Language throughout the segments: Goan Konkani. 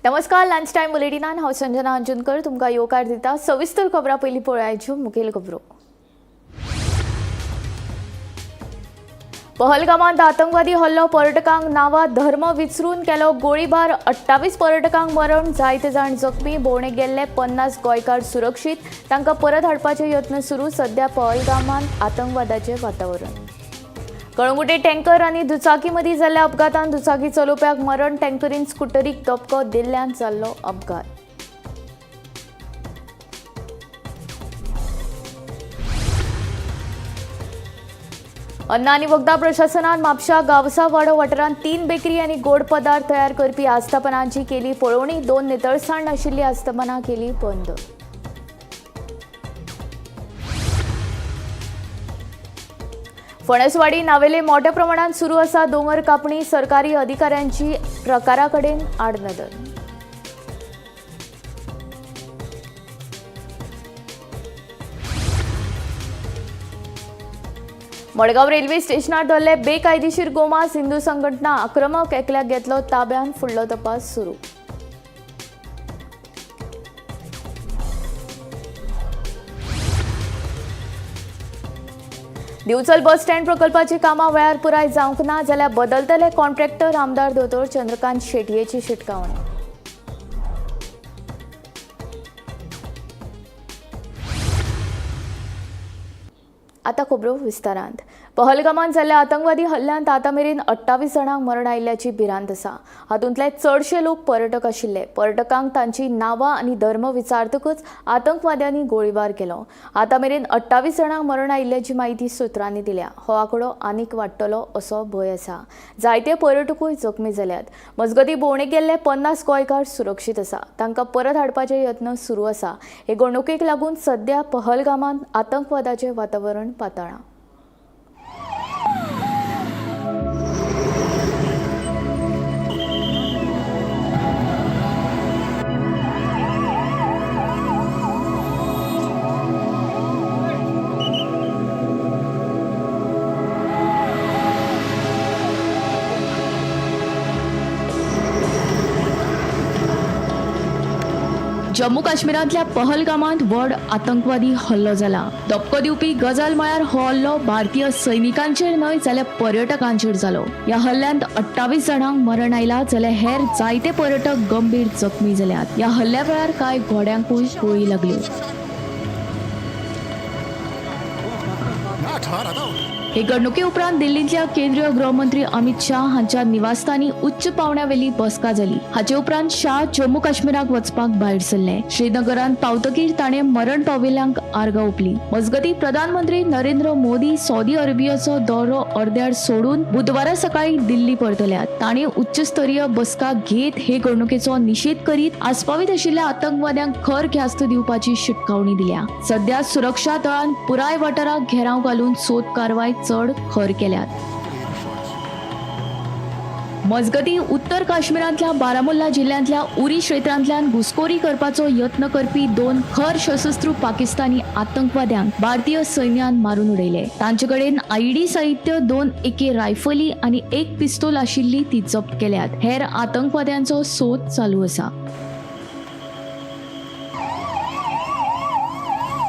नमस्कार, लंच टायम बुलेटिनान हांव संजना अंजुनकर तुमकां येवकार दिता. सविस्तर खबरां पयलीं पळयाच्यो मुखेल खबरो. पहलगामांत आतंकवादी हल्लो, पर्यटकांक नांवा धर्म विचरून केलो गोळीबार. 28 पर्यटकांक मरण, जायते जाण जखमी. भोंवडेक गेल्ले 50 गोंयकार सुरक्षीत, तांकां परत हाडपाचे यत्न सुरू. सध्या पहलगामांत आतंकवादाचें वातावरण. कळंगुटे टँकर आनी दुचाकी मदीं जाल्ल्या अपघातान दुचाकी चलोवप्याक मरण. टँकरीन स्कुटरीक धपको दिल्ल्यान जाल्लो अपघात. अन्न आनी वखदां प्रशासनान म्हापशा गावसावाडो वाठारांत 3 बेकरी आनी गोड पदार्थ तयार करपी आस्थापनांची केली पळोवणी. 2 नितळसाण नाशिल्ली आस्थापनां केली बंद. फणसवाडी नावेले मोठ्या प्रमाणात सुरू आसा दोंगर कापणी. सरकारी अधिकाऱ्यांची प्रकारा कडेन आडनदर. मडगांव रेल्वे स्टेशनार धरले बेकायदेशीर गोमांस. हिंदू संघटना आक्रमक, एकल्याक घेतलो ताब्यात, फुडलो तपास सुरू. दिवचल बस स्टँड प्रकल्पाची कामां वेळार पुराय जावंक ना जाल्यार बदलतले कॉन्ट्रॅक्टर. आमदार दोतोर चंद्रकांत शेटयेची शिटकावणी. आता खबरो विस्तारांत. पहलगामांत जाल्ल्या आतंकवादी हल्ल्यांत आतां मेरेन 28 जाणांक मरण आयिल्ल्याची भिरांत आसा. हातूंतले चडशे लोक पर्यटक आशिल्ले. पर्यटकांक तांची नांवां आनी धर्म विचारतकच आतंकवाद्यांनी गोळीबार केलो. आतां मेरेन 28 जाणांक मरण आयिल्ल्याची म्हायती सुत्रांनी दिल्या. हो आंकडो आनीक वाडटलो असो भंय आसा. जायते पर्यटकूय जखमी जाल्यात. मजगतीं भोंवडेक गेल्ले 50 गोंयकार सुरक्षीत आसा. तांकां परत हाडपाचे यत्न सुरू आसा. हे घडणुकेक लागून सध्या पहलगामांत आतंकवादाचें वातावरण पातळ्ळां. जम्मू काश्मीरांतल्या पहलगामांत व्हड आतंकवादी हल्लो जाला. धपको दिवपी गजाल म्हळ्यार हो हल्लो भारतीय सैनिकांचेर न्हय जाल्यार पर्यटकांचेर जालो. ह्या हल्ल्यांत 28 जाणांक मरण आयला जाल्यार हेर जायते पर्यटक गंभीर जखमी जाल्यात. ह्या हल्ल्या वेळार कांय घोड्यांकूय गोळी लागल्यो. हे घडणुके उपरांत दिल्लींतल्या केंद्रीय गृहमंत्री अमित शाह हांच्या निवासस्थानी उच्च पावंड्यावेली बसका जाली. हाचे उपरांत शाह जम्मू काश्मीराक वचपाक भायर सरले. श्रीनगरांत पावतकीर ताणें मरण पाविल्ल्यांक आर्गां ओंपली. मजगतीं प्रधानमंत्री नरेंद्र मोदी सौदी अरेबियाचो दौरो अर्द्यार सोडून बुधवारा सकाळी दिल्ली परतल्यात. तांणी उच्चस्तरीय बसका घेत हे घडणुकेचो निशेध करीत आस्पावीत आशिल्ल्या आतंकवाद्यांक खर ख्यास्त दिवपाची शिटकावणी दिल्या. सध्या सुरक्षा दळान पुराय वाठाराक घेराव घालून सोद कारवाय चड खर केल्यात. मजगतीं उत्तर काश्मीरांतल्या बारामुल्ला जिल्ल्यांतल्या उरी क्षेत्रांतल्यान घुसखोरी करपाचो यत्न करपी 2 खर सशस्त्र पाकिस्तानी आतंकवाद्यांक भारतीय सैन्यान मारून उडयले. तांचे कडेन आयईडी साहित्य, 2 AK रायफली आनी 1 पिस्तोल आशिल्ली ती जप्त केल्यात. हेर आतंकवाद्यांचो सोद चालू आसा.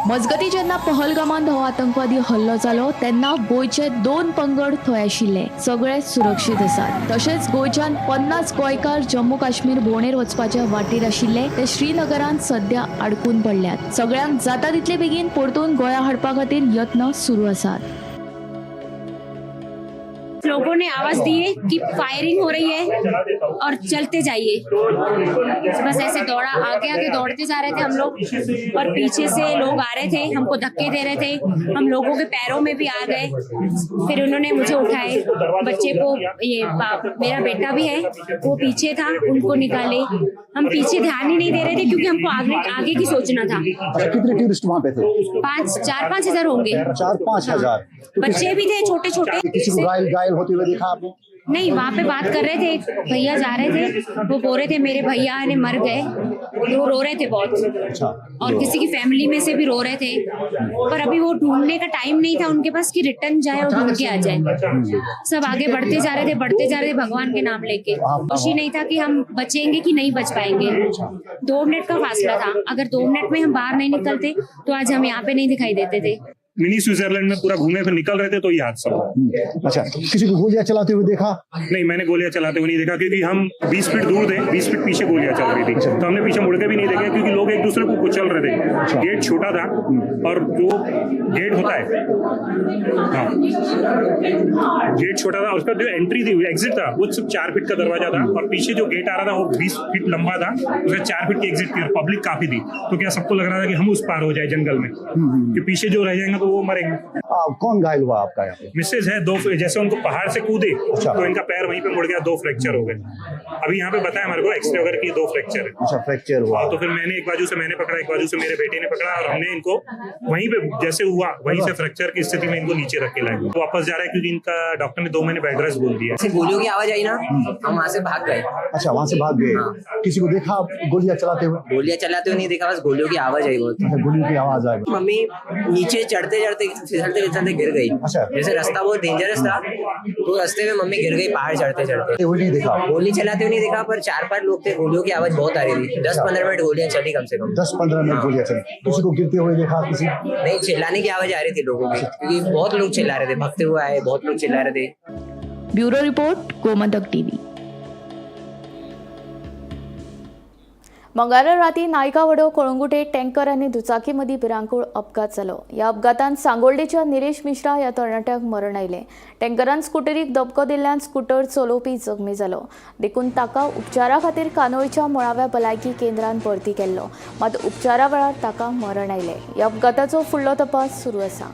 मजगतीं जेन्ना पहलगामांत हो आतंकवादी हल्लो जालो तेन्ना गोंयचे 2 पंगड थंय आशिल्ले. सगळे सुरक्षीत आसात. तशेंच गोंयच्यान 50 गोंयकार जम्मू काश्मीर भोंवडेर वचपाच्या वाटेर आशिल्ले. ते श्रीनगरांत सध्या अडकून पडल्यात. सगळ्यांक जाता तितले बेगीन परतून गोंया हाडपा खातीर यत्न सुरू आसात. लोगों ने आवाज दी कि फायरिंग हो रही है और चलते जाइए. बस ऐसे दौड़ा, आगे आगे दौड़ते जा रहे थे हम लोग और पीछे से लोग आ रहे थे, हमको धक्के दे रहे थे. हम लोगों के पैरों में भी आ गए. फिर उन्होंने मुझे उठाए, बच्चे को, ये मेरा बेटा भी है, वो पीछे था, उनको निकाले. हम पीछे ध्यान ही नहीं दे रहे थे क्योंकि हमको आगे आगे की सोचना था. अच्छा, कितने टूरिस्ट वहाँ पे थे? 5, 4-5 हजार होंगे. 4-5 हजार. तो बच्चे भी थे छोटे छोटे. किसी को घायल घायल होते हुए देखा आपने? नहीं, वहाँ पे बात कर रहे थे, एक भैया जा रहे थे, वो बोल रहे थे मेरे भैया ने मर गए, वो रो रहे थे बहुत। अच्छा। और किसी की फैमिली में से भी रो रहे थे, पर अभी वो ढूंढने का टाइम नहीं था उनके पास कि रिटर्न जाए और ढूंढ के आ जाए। सब आगे बढ़ते जा रहे थे, बढ़ते जा रहे थे भगवान के नाम लेके। खुशी नहीं था कि हम बचेंगे कि नहीं बच पाएंगे। 2 मिनट का फासला था, अगर 2 मिनट में हम बाहर नहीं निकलते तो आज हम यहाँ पे नहीं दिखाई देते थे। मिनी स्विट्जरलैंड में पूरा घूमे फिर निकल रहे थे तो ये हादसा हुआ। अच्छा, किसी को गोलियां चलाते हुए देखा? नहीं, मैंने गोलियां चलाते हुए नहीं देखा, क्योंकि हम 20 फीट दूर थे, 20 फीट पीछे गोलियां चल रही थी, तो हमने पीछे मुड़ के भी नहीं देखा, क्योंकि लोग एक दूसरे को कुचल रहे थे। गेट छोटा था और जो गेट होता है, हाँ, गेट छोटा था, उसका जो एंट्री थी, एग्जिट था, वो सिर्फ 4 फीट का दरवाजा था और पीछे जो गेट आ रहा था वो 20 फीट लंबा था, उसका 4 फीट की एग्जिट थी और पब्लिक काफी थी, तो क्या सबको लग रहा था कि हम उस पार हो जाए जंगल में, कि पीछे जो रह जाएंगे तो वो मरेंगे। कौन घायल हुआ आपका यहाँ पे? मिसेज है, 2, जैसे उनको पहाड़ से कूदे अच्छा। तो इनका पैर वहीं पे मुड़ गया, 2 फ्रैक्चर हो गए। अभी यहाँ पे बताया हमारे को एक्सरे वगैरह की 2 फ्रैक्चर है। अच्छा, फ्रैक्चर हुआ। तो फिर मैंने एक बाजू से मैंने पकड़ा, एक बाजू से मेरे बेटे ने पकड़ा और हमने इनको वहीं पे जैसे हुआ वहीं से फ्रैक्चर की स्थिति में इनको नीचे रख के लाए। वापस जा रहा है क्योंकि इनका डॉक्टर ने 2 महीने बेड रेस्ट बोल दिया। ऐसे गोलियों की आवाज आई ना, हम वहाँ से भाग गए। अच्छा, वहाँ से भाग गए। किसी को देखा आप गोलियां चलाते हुए? गोलियां चलाते हुए नहीं देखा, बस गोलियों की आवाज आई बहुत। अच्छा, गोलियों की आवाज आई। मम्मी नीचे चढ़ते चढ़ते फिसलते फिसलते गिर गई। अच्छा। जैसे रास्ता बहुत डेंजरस था तो रास्ते में मम्मी गिर गई पहाड़ चढ़ते चढ़ते। वो नहीं देखा? गोली चलाते हुए नहीं देखा, पर 4-5 लोग थे, गोलियों की आवाज बहुत आ रही थी। 10-15 मिनट गोलियां चली कम से कम। 10-15 मिनट गोलियां चली। किसी को गिरते हुए देखा? किसी नहीं, चिल्लाने की आवाज आ रही थी लोगों की, क्योंकि बहुत लोग चिल्ला रहे थे, भागते हुए आए, बहुत लोग चिल्ला रहे थे। Bureau report, Gomantak TV. मंगळारा राती नायकावडो कळंगुटे टँकर आनी दुचाकी मदीं भिरांकूळ अपघात जालो। ह्या अपघातान सांगोल्डेच्या निलेश मिश्रा ह्या तरणाट्याक मरण आयलें। टँकरान स्कुटरीक धपको दिल्ल्यान स्कुटर चलोवपी जखमी जालो, देखून ताका उपचारा खातीर कानोळच्या मुळाव्या भलायकी केंद्रान भरती केल्लो, मात उपचारा वेळार ताका मरण आयलें। ह्या अपघाताचो फुडलो तपास सुरू आसा।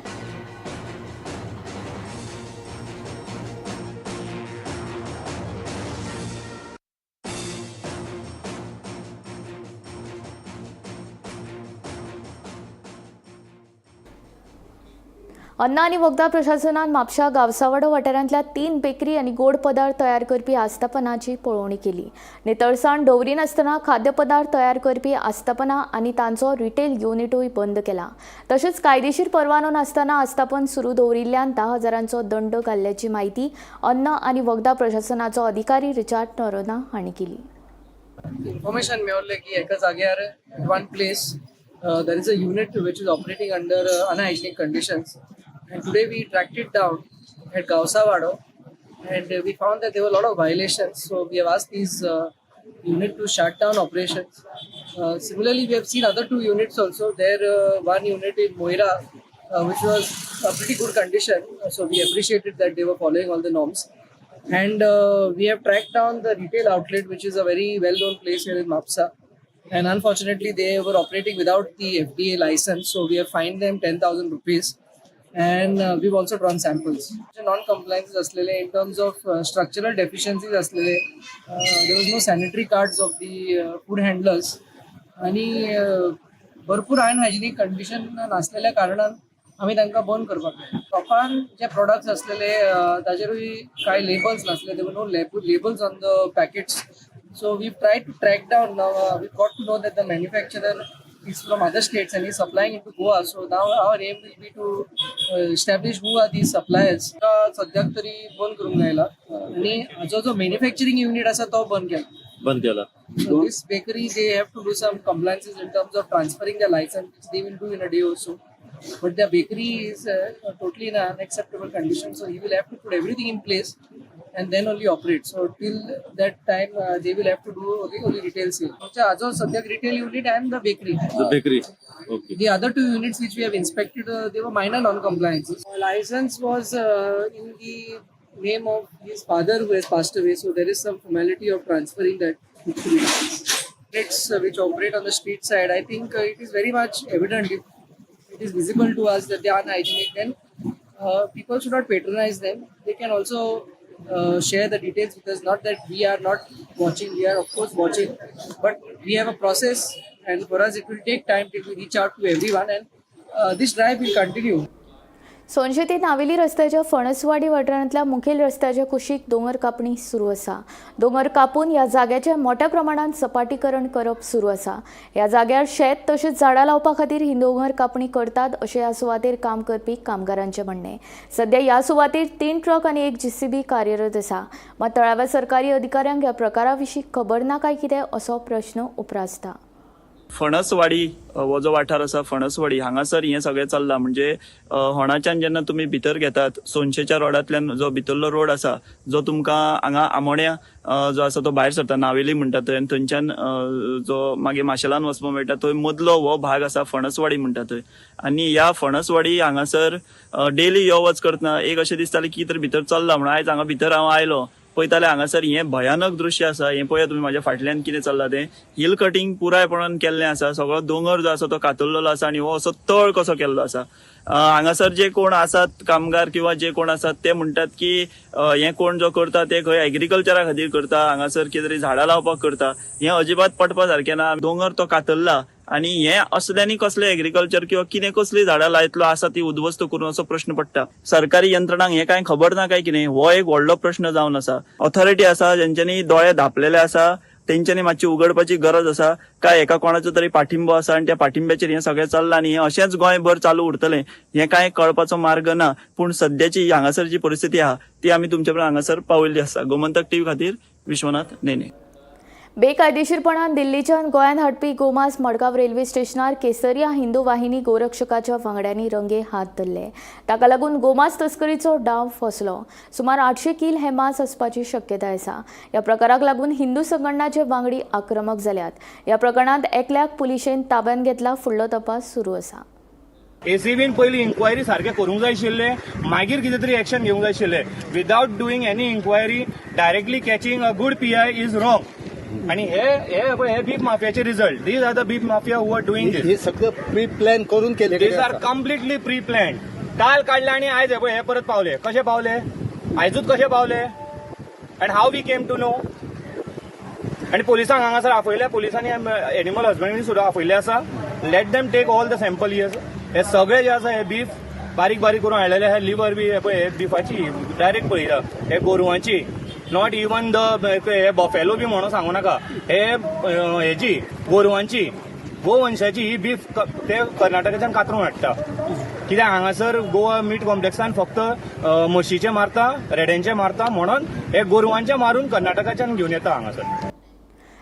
अन्न आनी वखदां प्रशासनान म्हापशा गांवसावाडो वाठारांतल्या 3 बेकरी आनी गोड पदार्थ तयार करपी आस्थापनाची पळोवणी केली। नितळसाण दवरिनासतना खाद्यपदार्थ तयार करपी आस्थापनां आनी तांचो रिटेल युनिटूय बंद केला। तशेंच कायदेशीर परवानो नासतना आस्थापन सुरू दवरिल्ल्यान 10,000 दंड घाल्ल्याची म्हायती अन्न आनी वखदां प्रशासनाचो अधिकारी रिचार्ड नोरोना हांणी केली। इन्फॉर्मेशन मेळ्ळें की एका जाग्यार one place there is a unit which is operating under unhygienic conditions. And today we tracked it down at Gausawado and we found that there were a lot of violations. So we have asked these unit to shut down operations. Similarly, we have seen other 2 units also. There one unit in Moira, which was a pretty good condition. So we appreciated that they were following all the norms. And we have tracked down the retail outlet, which is a very well-known place here in Mapsa. And unfortunately, they were operating without the FDA license. So we have fined them 10,000 rupees. And we've also drawn samples. Non-compliance असलेले, in terms of structural deficiencies असलेले, there was no sanitary cards of the food handlers. आणि भरपूर अनहायजेनिक कंडिशन नासलेल्या कारणान आमी तांकां बंद करपाक जाय। शॉपान जे प्रोडक्ट्स असलेले ताजेरूय कांय लेबल्स नासले, there were no labels on the packets. So we try to track down. Now we got to know that the manufacturer is from other states and is supplying into Goa. So now our aim will be to establish who are these suppliers. सद्याक तरी बंद करूंक लायला आनी हाजो जो मॅन्युफॅक्चरिंग युनिट आसा तो बंद केला. बंद केला. So this bakery, they have to do some compliances in terms of transferring their license, which they will do in a day or so. But the bakery is totally in an unacceptable condition, so he will have to put everything in place and then only operate. So till that time, they will have to do only retail sale. आमच्या हाजो सद्याक retail unit and the bakery. The bakery. Okay. The other 2 units which we have inspected, they were minor non-compliances. License was in the name of his father who has passed away, so there is some formality of transferring that to the units which operate on the street side. I think it is very much evident, if it is visible to us that they are unhygienic, then people should not patronize them. They can also share the details with us. Not that we are not watching, we are of course watching, but we have a process, and for us it will take time till we reach out to everyone, and this drive will continue. सोनशे ते नावेली रस्त्याच्या फणसवाडी वाठारांतल्या मुखेल रस्त्याच्या कुशीक दोंगर कापणी सुरू आसा. दोंगर कापून ह्या जाग्याचें मोठ्या प्रमाणात सपाटीकरण करप सुरू आसा. ह्या जाग्यार शेत तशेंच झाडां लावपा खातीर ही दोंगर कापणी करतात अशें ह्या सुवातेर काम करपी कामगारांचें म्हणणें. सध्या ह्या सुवातेर 3 ट्रक आनी 1 जीसीबी कार्यरत आसा. मात थळाव्या सरकारी अधिकाऱ्यांक ह्या प्रकारा विशीं खबर ना काय कितें असो प्रश्न उप्रासता. फणसवाडी हो जो वाठार आसा फणसवाडी हांगासर हें सगळें चल्लां. म्हणजे होणाच्यान जेन्ना तुमी भितर घेतात सोनशेच्या रोडांतल्यान जो भितरलो रोड आसा जो तुमकां हांगा आमोण्या जो आसा तो भायर सरता नावेली म्हणटा थंय, आनी थंयच्यान जो मागीर माशेलान वचपाक मेळटा थंय मदलो हो भाग आसा फणसवाडी म्हणटा थंय. आनी ह्या फणसवाडी हांगासर डेली यो वच करतना एक अशें दिसतालें की तर भितर चल्लां म्हणून. आयज हांगा भितर हांव आयलो पळयताले हांगासर हें भयानक दृश्य आसा. हें पळया तुमी म्हाज्या फाटल्यान कितें चल्लां तें. हिल कटिंग पुरायपणान केल्लें आसा, सगळो दोंगर जो आसा तो कातरलेलो आसा आनी हो असो तळ कसो केल्लो आसा. हांगासर जे कोण आसात कामगार किंवा जे कोण आसात ते म्हणटात की हें कोण जो करता ते खंय एग्रीकल्चरा खातीर करता, हांगासर कितें तरी झाडां लावपाक करता. हें अजिबात पटपा सारकें ना. दोंगर तो कातरला आनी हें असल्यांनी कसलें एग्रीकल्चर किंवा कितें कसलीं झाडां लायतलो आसा ती उद्ध्वस्त करून असो प्रश्न पडटा. सरकारी यंत्रणांक हें कांय खबर ना काय कितें हो एक व्हडलो प्रश्न जावन आसा. ऑथॉरिटी आसा जेंच्यांनी दोळे धांपलेले आसा तेंच्यांनी मातशी उगडपाची गरज आसा. काय एका कोणाचो तरी पाठिंबो आसा आनी त्या पाठिंब्याचेर हें सगळें चल्लां आनी हें अशेंच गोंयभर चालू उरतलें हें कांय कळपाचो मार्ग ना. पूण सद्याची हांगासर जी परिस्थिती आहा ती आमी तुमचे पर्यंत हांगासर पावयल्ली आसा. गोमंतक टीव्ही खातीर विश्वनाथ नेने. बेकायदेशीरपणान दिल्लीच्यान गोंयांत हाडपी गोमांस मडगांव रेल्वे स्टेशनार केसरिया हिंदू वाहिनी गोरक्षकाच्या वांगड्यांनी रंगे हात धरले. ताका लागून गोमांस तस्करीचो डाव फसलो. सुमार 800 कील हे मांस आसपाची शक्यताय आसा. ह्या प्रकाराक लागून हिंदू संघटनाचे वांगडी आक्रमक जाल्यात. ह्या प्रकरणांत एकल्याक पुलिशेन ताब्यांत घेतला. फुडलो तपास सुरू आसा. एसीबीन पयली इन्क्वायरी सारकें करूंक जाय आशिल्लें, मागीर कितें तरी एक्शन घेवंक जाय आशिल्लें. Without doing any inquiry directly catching a good PI is wrong. आणि हे हे हे beef माफियाचे result. These are the beef mafia who are doing this. हे सगळं प्री प्लॅन करून केले. These are completely pre plan. काल काडले आणि आयज हे पळय हे परत पावले. कशे पावले आयजूच कशे पावले? And how we came to know? आनी पोलिसांक हांगासर आपयले, पोलिसांनी एनिमल हजबंडरी सुद्दां आपयल्ले आसा. Let them take all the sample. हे सगळे जे आसा हे बीफ बारीक बारीक करून हाडलेले. हे लिव्हर बी हे पळय, हे बिफाची डायरेक्ट पळयता, हे गोरवांची, not even the हे बफेलो बी म्हणून सांगू नाका. हे हेजी गोरवांची, गोवंशाची ही बीफ ते कर्नाटकाच्यान कातरून हाडटा. कित्याक हांगासर गोवा मीट कॉम्प्लेक्सान फक्त म्हशीचे मारता, रेड्यांचे मारता, म्हणून हे गोरवांचे मारून कर्नाटकाच्यान घेवन येता हांगासर.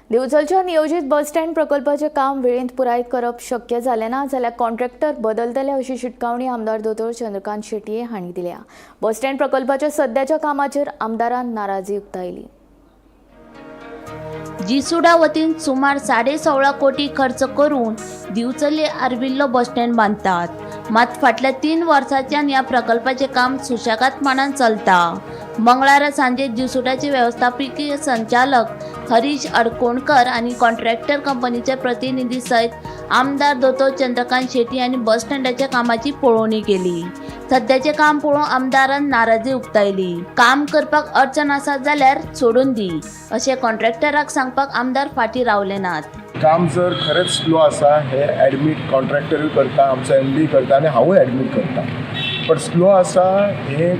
दिवचलच्या नियोजित बस स्टँड प्रकल्पाचें काम वेळेंत पुराय करप शक्य जालें ना जाल्यार कॉन्ट्रॅक्टर बदलतले अशी शिटकावणी आमदार दोतोर चंद्रकांत शेटये हांणी दिल्या. बस स्टँड प्रकल्पाच्या सद्याच्या कामाचेर आमदारान नाराजी उक्तायली. जिसुडा वतीन सुमार 16.5 कोटी खर्च करून दिवचले आर्विल्लो बस स्टँड बांदतात. मात फाटल्या 3 वर्सांच्यान ह्या प्रकल्पाचें काम सुशेगादपणान चलता. मंगळारा सांजे जिसुडाचे वेवस्थापकीय संचालक हरीश अडकोणकर आनी कॉन्ट्रॅक्टर कंपनीचे प्रतिनिधी सयत आमदार दोतोर चंद्रकांत शेट्ये हांणी बस स्टँडाच्या कामाची पळोवणी केली. सद्याचें काम पळोवन आमदारान नाराजी उक्तायली. काम करपाक अडचण आसा जाल्यार सोडून दी अशें कॉन्ट्रॅक्टराक सांगपाक आमदार फाटीं रावले नात. काम जर खरेंच स्लो आसा हे एडमीट कॉन्ट्रॅक्टरूय करता, आमचो एमडी करता आनी हांवूय एडमीट करता, बट स्लो आसा हे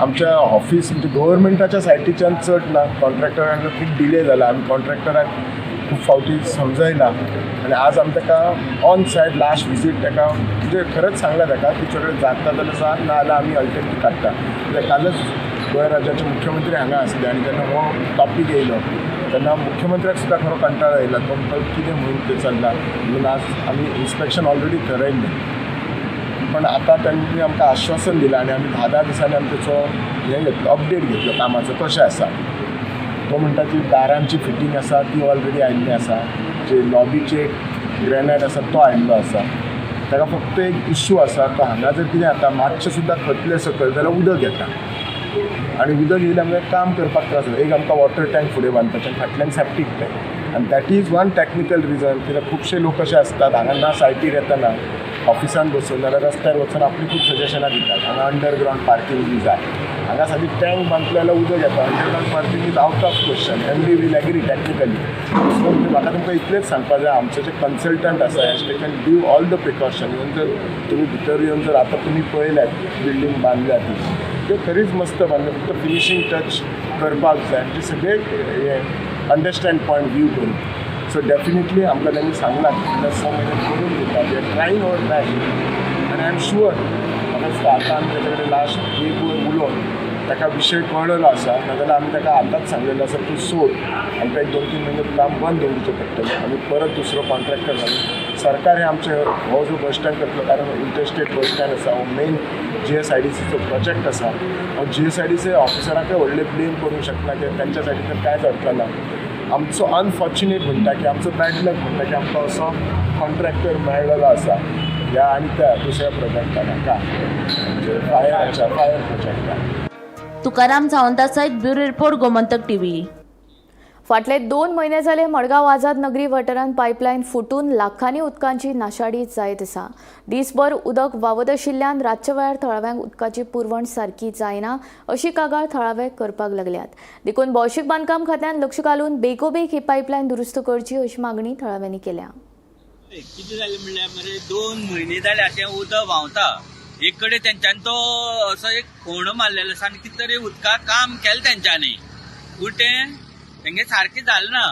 आमच्या ऑफिस म्हणजे गव्हर्मेंटाच्या सायटीच्यान चड ना. कॉन्ट्रॅक्टरांक खूब डिले जाला. आमी कॉन्ट्रॅक्टराक खूब फावटी समजयला आनी आज आमी ताका ऑन सायट लास्ट विजीट ताका म्हणजे खरेंच सांगलां ताका की तुजे कडेन जाता जाल्यार सांग, ना जाल्यार आमी अल्टरनेटीव काडटा. कित्याक कालच गोंय राज्याचे मुख्यमंत्री हांगा आसले आनी जेन्ना हो टॉपीक येयलो तेन्ना मुख्यमंत्र्याक सुद्दां खरो कंटाळो येयला. तो म्हणटा कितें म्हणून तें चल्लां म्हणून आज आमी इन्स्पेक्शन ऑलरेडी थरयल्लें, पण आतां तांणी आमकां आश्वासन दिलां आनी आमी 10-10 दिसांनी आमी तेचो हें घेतलो, अपडेट घेतलो कामाचो कशें आसा. तो म्हणटा की दारांची फिटींग आसा ती ऑलरेडी आयिल्ली आसा, जे लॉबीचे ग्रेनायट आसा तो आयिल्लो आसा. ताका फक्त एक इश्यू आसा, तो हांगा जर कितें जाता मातशें सुद्दां खतलें सकयल जाल्यार उदक येता आनी उदक येयल्यार म्हणजे काम करपाक त्रास जाता. एक आमकां वॉटर टँक फुडें बांदपाचें आनी फाटल्यान सेप्टीक टँक, आनी that is one technical reason. कित्याक खुबशे लोक अशे आसतात हांगा ना सायटीर येतना ऑफिसान बसून नाल्यार रस्त्यार वचून आपली खूब सजेशनां दितात. हांगा अंडरग्रावंड पार्कींग बी जाय. हांगा सादी टँक बांदतले जाल्यार उदक येता. Underground parking is out of question. MD will agree technically. So म्हाका तुमकां इतलेंच सांगपा जाय, आमचे जे कन्सल्टंट आसा has taken due all the precaution. Even जर तुमी भितर येवन जर आतां तुमी पळयल्यात बिल्डींग बांदल्या ती, त्यो खरीच मस्त बांदल्या. फक्त फिनिशींग टच करपाक जाय, म्हणजे सगळे हे अंडरस्टँड पॉयंट व्यू करून. सो डेफिनेटली आमकां तांणी सांगलां की फुडल्या 6 म्हयन्यात करून दिता. We are trying our best आनी I am sure, म्हाका दिसता आतां आमी ताच्या कडेन लास्ट एक वर उलोवन ताका विशय कळ्ळेलो आसा. नाजाल्यार आमी ताका आतांच सांगलेलो आसा तूं सोड, आमकां एक 2-3 म्हयने काम बंद दवरचें पडटलें, आमी परत दुसरो कॉन्ट्रॅक्टर घालून सरकार हे आमचें हो जो बस स्टँड करतलो, कारण इंटरस्टेट बस स्टँड आसा, हो मेन GSIDCचो प्रोजेक्ट आसा. हो GSIDC ऑफिसराकय व्हडले ब्लेम करूंक शकना की तांच्या सायडींतल्यान कांयच अडचना. आमचो अनफॉर्च्युनेट म्हणटा की आमचो बॅड लक म्हणटा की आमकां असो कॉन्ट्रॅक्टर मेळ्ळेलो आसा ह्या आनी त्या दुसऱ्या प्रोजेक्टाक, हाका म्हणजे फायराच्या फायर प्रोजेक्टाक. तुकाराम सावंता सयत ब्युरो रिपोर्ट, गोमंतक टीव्ही. फाटले 2 म्हयने जाले मडगांव आझाद नगरी वाठारांत पायपलायन फुटून लाखांनी उदकांची नाशाडी जायत आसा. दीसभर उदक व्हांवत आशिल्ल्यान रातच्या वेळार थळाव्यांक उदकाची पुरवण सारकी जायना अशी कागाळ थळावे करपाक लागल्यात. देखून भौशीक बांदकाम खात्यान लक्ष घालून बेगोबेग ही पायपलायन दुरुस्त करची अशी मागणी थळाव्यांनी केल्या. कितें जालें म्हणल्यार मरे 2 म्हयने जाले अशें उदक व्हांवता. एक कडेन तेंच्यांनी तो असो एक फोंड मारलेलो आसा आनी कितें तरी उदकाक काम केलें तेंच्यांनी, पूण तें तेंगे सारकें जालें ना.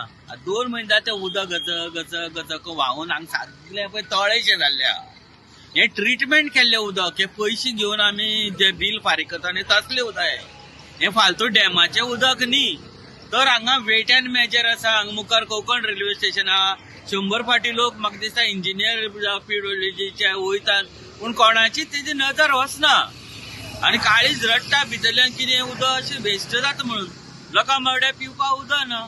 2 म्हयने जाले तें उदक गच गच गच व्हांवून हांगा सगळें पळय तळेशें जाल्लें आहा. हें ट्रिटमेंट केल्लें उदक, हे पयशे घेवन आमी जे बील फारीक करता न्ही तसलें उदक हें. हें फालतू डॅमाचें उदक न्ही. तर हांगा वेट एंड मेजर आसा. हांगा मुखार कोंकण रेल्वे स्टेशन आहा. 100 फाटी लोक म्हाका दिसता इंजिनियर PWDचे वयतात, पूण कोणाची तेजी नदर वचना आनी काळीज रडटा भितरल्यान कितें उदक अशें वेस्ट जाता म्हणून. लोकां मरड्या पिवपाक उदक ना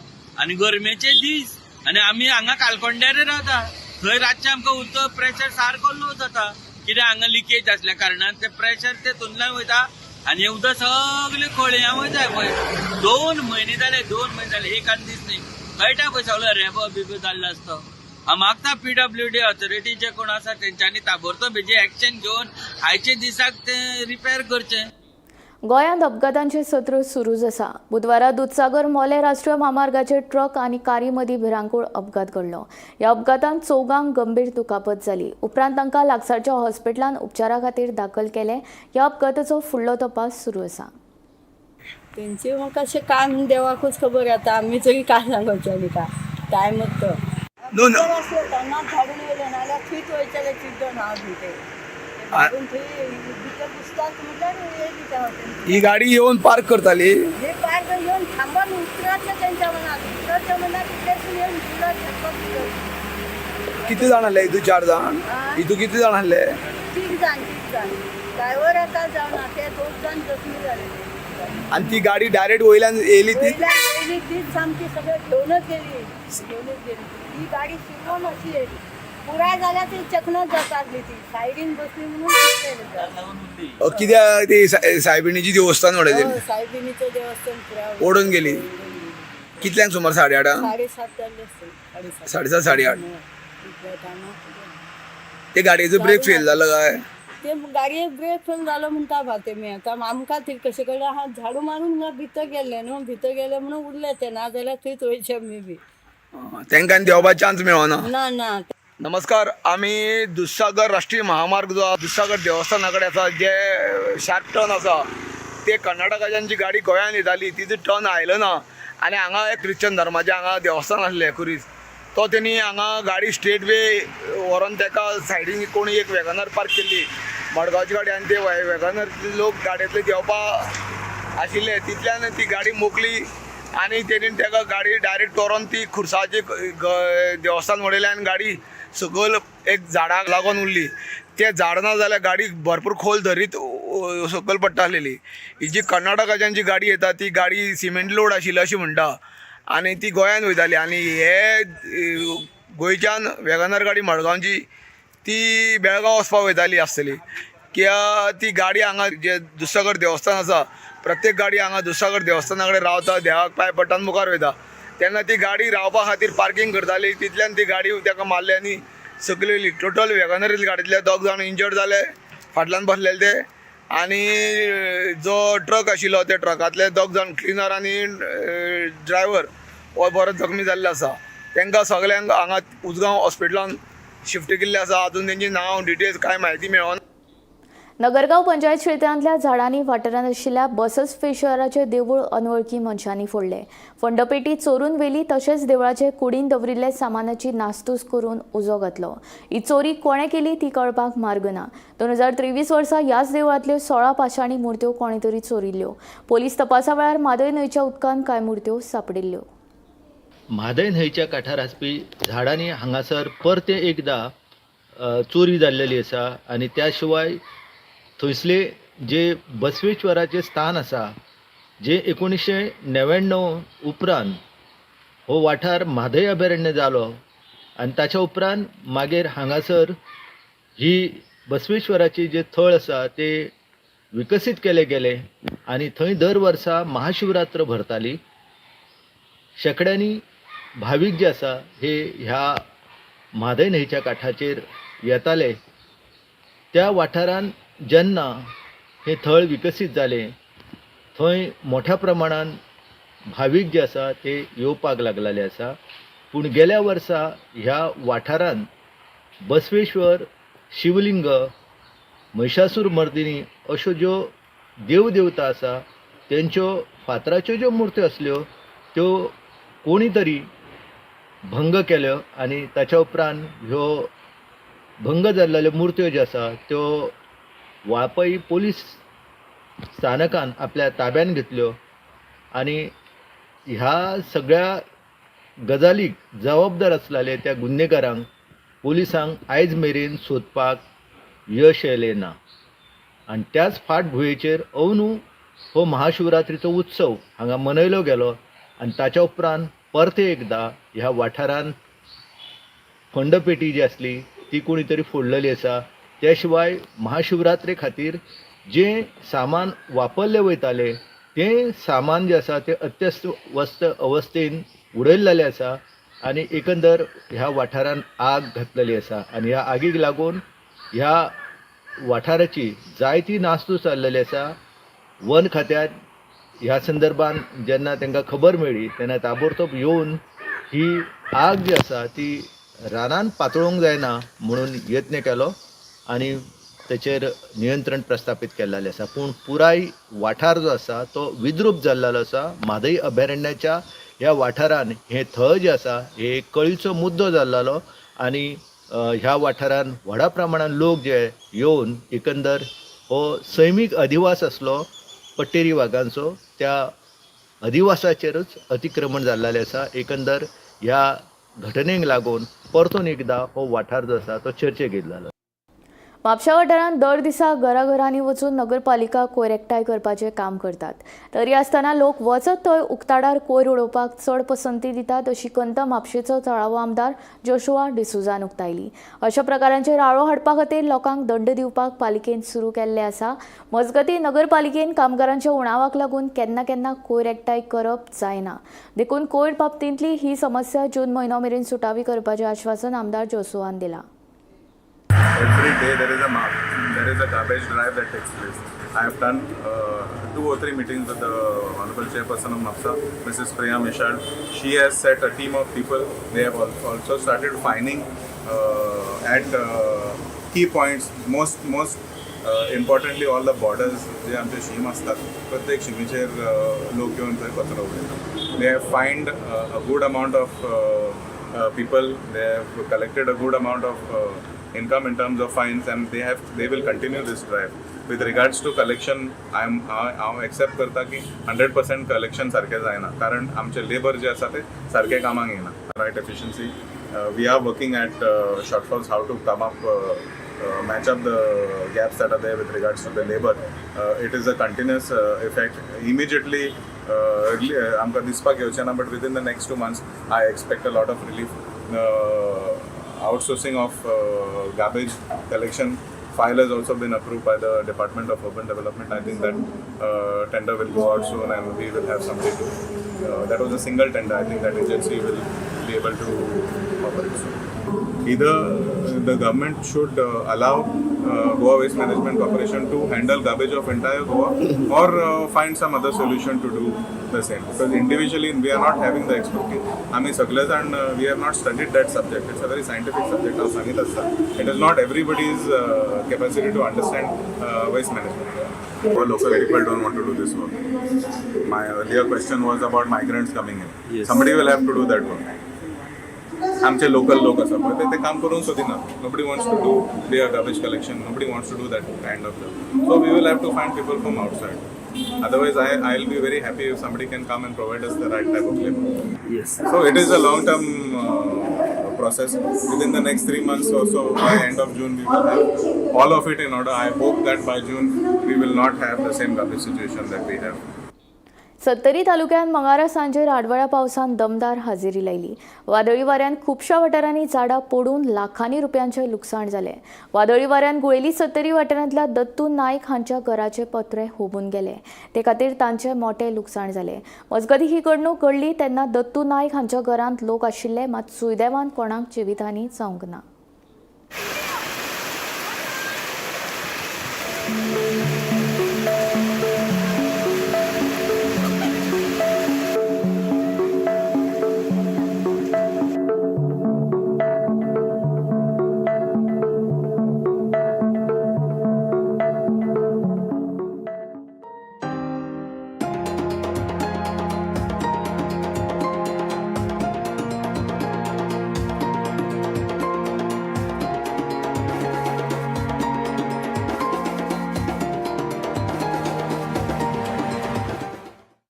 आनी गरमेचे दीस आनी आमी हांगा कालकोंड्यार रावता, थंय रातचें आमकां उदक प्रेशर सारको लो जाता. कित्याक हांगा लिकेज आसल्या कारणान तें प्रेशर तेतूंतल्यान वयता आनी हें उदक सगळें खळयां वयता. पळय 2 म्हयने जाले, 2 म्हयने जाले, एक आनी दीस न्ही. कळटा पळय सगळो रेबो बिबो जाल्लो आसता. हांव मागता PWD authority जे कोण आसा तेंच्यांनी ताबडतोब हेजी एक्शन घेवन आयचे दिसाक तें रिपेर करचें. गोंयांत अपघातांचे सत्र सुरूच आसा. बुधवारा दुदसागर मोले राष्ट्रीय म्हामार्गाचेर ट्रक आनी कारी मदीं भिरांकूळ अपघात घडलो. ह्या अपघातांत 4 गंभीर दुखापत जाली. उपरांत तांकां लागसारच्या हॉस्पिटलांत उपचारा खातीर दाखल केले. ह्या अपघाताचो फुडलो तपास सुरू आसा. तेंचे म्हाका अशें काम देवाकूच खबर आतां आमी तरी काय सांगचें काय टायमच तो तेन्नाच धाडून येयलें, नाल्यार थंयच वयतलें चिड्डोन हांव भितर धाडून थंय भितर घुसतात म्हटल्यार येयली त्या वाटेन. ही गाडी येवन पार्क करताली, हे पार्क येवन थांबून उतरातले तेंच्या मनात, उतराच्या मनात तितलेसून येवन उतरात झटपट भितर. किती जाण आसले हितू? 4 जाण. हितू किती जाण आसले? 3 जाण. 3 जाण ड्रायव्हर आतां जावना, ते 2 जाण जखमी जाले. आनी ती गाडी डायरेक्ट वयल्यान येयली ती? वयल्यान येयली तीच सामकी सगळें घेवनच गेली, घेवनच गेली ती गाडी. शिरोन अशी येयली पुराय जाल्यार ती चकनच जाता आसली, ती सायडीन बसली म्हणून. कित्याक ती सायबिणीची देवस्थान उडयली? सायबिणीचें देवस्थान पुराय ओडून गेली. कितल्यांक सुमार? 8:30? 7:30 जाल्ले आसतले. 7:30 8:30. ते गाडयेचो ब्रेक फेल जालो काय? ते गाडयेक ब्रेक फेल जालो म्हणटा बा तेमी. आतां आमकां थंय कशें कडेन आहा झाडू मारून हांगा भितर गेल्ले न्हू, भितर गेले म्हणून उरले ते, नाजाल्यार थंयच वयचे आमी बी. तांकां देंवपाक चान्स मेळना. ना ना. नमस्कार, आमी दुधसागर राष्ट्रीय महामार्ग जो आसा दुधसागर देवस्थाना कडेन आसा, जे शार्प टर्न आसा ते कर्नाटकाच्यान जी गाडी गोंयान येताली तिजो टर्न आयलो ना आनी हांगा एक क्रिश्चन धर्माचें हांगा देवस्थान आसलें खुरीस, तो तेणी हांगा गाडी स्ट्रेट वे व्हरोन तेका सायडीन कोणी एक वेगनार पार्क केल्ली मडगांवची गाडी आनी ते वेगनार लोक गाडयेंतले देंवपा आशिल्ले तितल्यान ती गाडी मोकली आनी तेणी तेका गाडी डायरेक्ट व्हरोन ती खुर्साचे देवस्थान उडयलें आनी गाडी सकयल एक झाडाक लागून उरली. ते झाड ना जाल्यार गाडी भरपूर खोल धरीत सकयल पडटा आसलेली. ही जी कर्नाटकाच्यान जी गाडी येता ती गाडी सिमेंट लोड आशिल्ली अशी म्हणटा आनी ती गोंयान वयताली आनी हे गोंयच्यान वेगनार गाडी मडगांवची ती बेळगांव वचपाक वयताली आसतली. कित्याक ती गाडी हांगा जे दुधसागर देवस्थान आसा प्रत्येक गाडी हांगा दुधसागर देवस्थाना कडेन रावता, देवाक पांय पडटा आनी मुखार वयता. तेन्ना ती गाडी रावपा खातीर पार्कींग करताली, तितल्यान ती गाडी ताका मारली आनी सकयल येयली. टोटल वॅगनर गाडयेंतले दोग जाण इंजर्ड जाले, फाटल्यान बसलेले ते, आनी जो ट्रक आशिल्लो त्या ट्रकांतले दोग जाण क्लिनर आनी ड्रायव्हर हो बरो जखमी जाल्ले आसा. तांकां सगल्यांक हांगा उजगांव हॉस्पिटलान शिफ्ट केल्ले आसा. अजून तेंची नांव डिटेल्स कांय म्हायती मेळना. नगरगांव पंचायत क्षेत्रांतल्या झाडांनी वाठारांत आशिल्ल्या बसवेश्वराचें देवूळ अनवळखी मनशांनी फोडलें. फंडपेटी चोरून व्हेली तशेंच देवळाचे कुडीन दवरिल्ले सामानाची नासधूस करून उजो घातलो. ही चोरी कोणें केली ती कळपाक मार्ग ना. 2023 वर्सा ह्याच देवळांतल्यो 16 पाशाणी मुर्त्यो कोणें तरी चोरिल्ल्यो. पोलीस तपासा वेळार म्हादय न्हंयच्या उदकांत कांय मुर्त्यो सांपडिल्ल्यो. म्हादय न्हंयच्या काठार आसपी झाडांनी हांगासर परते एकदा चोरी जाल्लेली आसा आनी त्या शिवाय थंयसले जे बसवेश्वराचें स्थान आसा, जे 1999 उपरांत हो वाठार म्हादय अभयारण्य जालो आनी ताच्या उपरांत मागीर हांगासर ही बसवेश्वराची जे थळ आसा ते विकसीत केले गेले आनी थंय दर वर्सा महाशिवरात्र भरताली. शेंकड्यांनी भावीक जे आसा हे ह्या म्हादय न्हंयच्या काठाचेर येताले. त्या वाठारान जेन्ना हें थळ विकसीत जालें थंय मोठ्या प्रमाणान भावीक जे आसा ते येवपाक लागलेले आसा. पूण गेल्या वर्सा ह्या वाठारान बसवेश्वर, शिवलिंग, महिषासूर मर्दिनी अश्यो ज्यो देवदेवता आसा तेंच्यो फातराच्यो ज्यो मुर्त्यो आसल्यो त्यो कोणी तरी भंग केल्यो आनी ताच्या उपरांत ह्यो भंग जाल्ल्यो मुर्त्यो ज्यो आसा त्यो वाळपई पोलीस स्थानकान आपल्या ताब्यान घेतल्यो आनी ह्या सगळ्या गजालीक जबाबदार आसलेले त्या गुन्हेगारांक पोलिसांक आयज मेरेन सोदपाक यश येयलें ना. आनी त्याच फाटभुंयेचेर अंदू हो महाशिवरात्रीचो उत्सव हांगा मनयलो गेलो आनी ताच्या उपरांत परते एकदां ह्या वाठारान फंडपेटी जी आसली ती कोणी तरी फोडलेली आसा. त्या शिवाय महाशिवरात्रे खातीर जें सामान वापरलें वयतालें तें सामान जें आसा तें अत्यवस्थ अवस्थेन उडयल्लें आसा आनी एकंदर ह्या वाठारान आग घातलेली आसा आनी ह्या आगीक लागून ह्या वाठाराची जायती नासधूस जाल्लेली आसा. वन खात्यान ह्या संदर्भान जेन्ना तांकां खबर मेळ्ळी तेन्ना ताबडतोब येवन ही आग जी आसा ती रानान पातळूंक जायना म्हणून यत्न केलो आनी तेचेर नियंत्रण प्रस्थापीत केल्लें आसा. पूण पुराय वाठार जो आसा तो विद्रूप जाल्लो आसा. म्हादय अभयारण्याच्या ह्या वाठारान हें थळ जें आसा हे कळीचो मुद्दो जाल्लो आनी ह्या वाठारान व्हडा प्रमाणान लोक जे येवन एकंदर हो सैमीक अधिवास आसलो पट्टेरी वागांचो, त्या अधिवासाचेरूच अतिक्रमण जाल्लें आसा. एकंदर ह्या घटनेक लागून परतून एकदां हो वाठार जो आसा तो चर्चेक येयल्लो. म्हापशा वाठारांत दर दिसा घराघरांनी वचून नगरपालिका कोयर एकठांय करपाचें काम करतात. तरी आसतना लोक वचत थंय उक्ताडार कोयर उडोवपाक चड पसंती दितात अशी खंत म्हापशेचो थळावो आमदार जोशुआ डिसोझान उक्तायली. अशा प्रकारांचेर आळो हाडपा खातीर लोकांक दंड दिवपाक पालिकेन सुरू केल्लें आसा. मजगतीं नगरपालिकेन कामगारांच्या उणावाक लागून केन्ना केन्ना कोयर एकठांय करप जायना, देखून कोयर बाबतींतली ही समस्या जून म्हयनो मेरेन सुटावी करपाचें आश्वासन आमदार जोशुआन दिलां. Every day there is a garbage drive that takes place. I have done 2 or 3 meetings with the Honorable Chairperson of Mapsa, Mrs. Priya Mishal. She has set a team of people. They have also started fining at key points. Most importantly, all the borders जे आमचे शीम असतात प्रत्येक शिमेचेर लोक येवन थंय कचरो उडयतात. They have fined a good amount of people. They have collected a good amount of income in terms of fines, and they will continue this drive. With regards to collection, हांव accept करता की 100% collection सारकें जायना, कारण आमचे लेबर जे आसा ते सारके कामाक येना. Right efficiency, we are working at shortfalls, how to come up, match up the gaps that are there with regards to the labour. It is a continuous effect. Immediately आमकां दिसपाक येवचें ना, but within the next 2 months I expect a lot of relief. Outsourcing of garbage collection file has also been approved by the Department of Urban Development. I think that tender will go out soon and we will have something to... that was a single tender. I think that agency will be able to operate soon. Either the government should allow Goa Waste Management Corporation to handle garbage of entire Goa or find some other solution to do the same. Because individually we are not having the expertise. आमी सगळे जाण we have not studied that subject. It's a very scientific subject. हांव सांगीत आसता, it is not everybody's capacity to understand waste management. Our local people don't want to do this work. My earlier question was about migrants coming in. Yes. Somebody will have to do that work. आमचे लोकल लोक आसा पळय, ते ते काम करूंक सोदिना. Nobody wants to do their garbage collection. Nobody wants to do that kind of job, so we will have to find people from outside. Otherwise, I will be very happy if somebody can come and provide us the right type of labour. So it is a long term process. Within the next 3 months or so, by end of June, we will have all of it in order. I hope that by June, we will not have the same garbage situation that we have. Sattari तालुक्यांत मंगळारा सांजेर आडवाळ्या पावसान दमदार हाजेरी लायली. वादळी वाऱ्यान खुबश्या वाठारांनी झाडां पडून लाखांनी रुपयांचें लुकसाण जालें. वादळी वाऱ्यान गुळेली सत्तरी वाठारांतल्या दत्तू नायक हांच्या घराचे पत्रे हुबून गेले. ते खातीर तांचें मोटें लुकसाण जालें. मजगतीं, ही घडणूक घडली तेन्ना दत्तू नायक हांच्या घरांत लोक आशिल्ले. मात सुदैवान कोणाक जिवितहानी जावंक ना.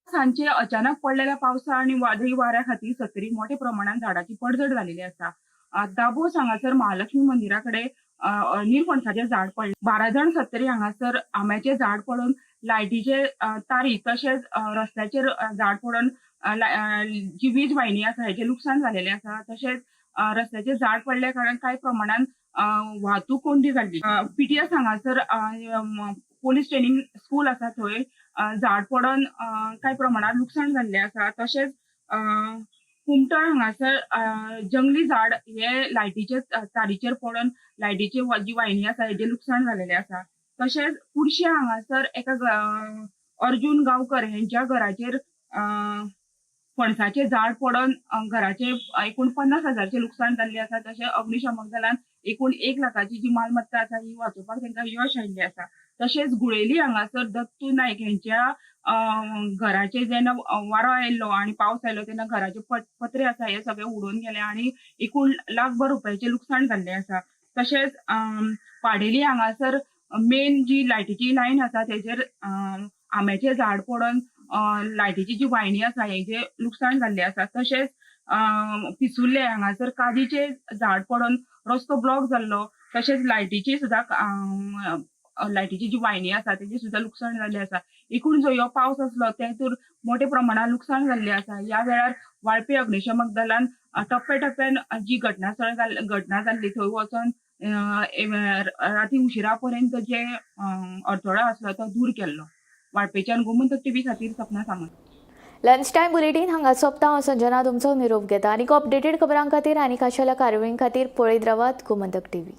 सांजे अचानक पडलेल्या पावसा आनी वादळी वाऱ्या खातीर सत्तरी मोठ्या प्रमाणात झाडाची पडझड झालेली आसा. दाबोस हांगासर महालक्ष्मी मंदिरा कडेन निरफणसाचें झाड पडलें. 12 जाण सत्तरी हांगासर आंब्याचें झाड पडून लायटीचे तारी तशेंच रस्त्याचेर झाड पडून जी वीज वाहिनी आसा हेचें लुकसाण जालेलें आसा. तशेंच रस्त्याचेर झाड पडल्या कारणान कांय प्रमाणान वाहतूक कोंडी जाल्ली. पीटीएस हांगासर पोलीस ट्रेनिंग स्कूल आसा, थंय झाड पडोन कांय प्रमाणात लुकसाण जाल्लें आसा. तशेंच कुमठण हांगासर जंगली झाड हे लायटीचे तारीचेर पडोन लायटीची जी वाहिनी आसा हेजें लुकसाण जालेलें आसा. तशेंच कुडशे हांगासर एका अर्जुन गांवकर हेंच्या घराचेर फणसाचें झाड पडोन घराचें एकूण 50,000चें लुकसाण जाल्लें आसा. तशें अग्निशमक दलान एकूण 1 लाखाची जी मालमत्ता आसा ही वाचोवपाक तांकां यश आयिल्लें आसा. तशेंच गुळेली हांगासर दत्तू नायक हेंच्या घराचेर जेन्ना वारो आयलो आनी पावस आयलो तेन्ना घराचे पत्रे आसा हे सगळे उडोवन गेले आनी एकूण लाखभर रुपयाचें लुकसाण जाल्लें आसा. तशेंच पाडेली हांगासर मेन जी लायटीची लायन आसा तेजेर आंब्याचें झाड पडोन लायटीची जी वायनी आसा हेजें लुकसाण जाल्लें आसा. तशेंच पिसुर्ले हांगासर काजीचें झाड पडोन रस्तो ब्लॉक जाल्लो. तशेंच लायटीची सुद्दां लायटीची जी वायनी आसा तेजें सुद्दां लुकसाण जाल्लें आसा. एकूण जो हो पावस आसलो तेतूर मोठ्या प्रमाणात लुकसाण जाल्लें आसा. ह्या वेळार वाळपे अग्निशमक दलान टप्प्या टप्प्यान जी घटनास्थळ घटना जाल्ली थंय वचोन राती उशिरा पर्यंत जे अडथळो आसलो तो दूर केल्लो. वाळपेच्यान गोमंतक टीव्ही खातीर सपना सामंत. लंच टायम बुलेटीन हांगा सोंपता. हांव संजना तुमचो निरोप घेता. आनीक अपडेटेड खबरां खातीर आनी खाशेल्या कार्यावळीं खातीर पळयत रावात गोमंतक टीव्ही.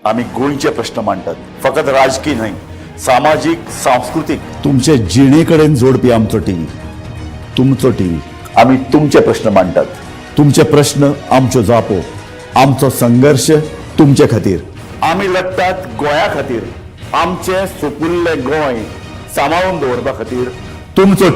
आमी गोंयचे प्रश्न मांडटात, फकत राजकीय न्हय, सामाजीक, सांस्कृतीक, तुमचे जिणे कडेन जोडपी आमचो टीव्ही, तुमचो टीव्ही. आमी तुमचे प्रश्न मांडटात. तुमचे प्रश्न, आमच्यो जापो. आमचो संघर्श तुमचे खातीर. आमी लढटात गोंया खातीर, आमचें सुपुल्लें गोंय सांबाळून दवरपा खातीर. तुमचो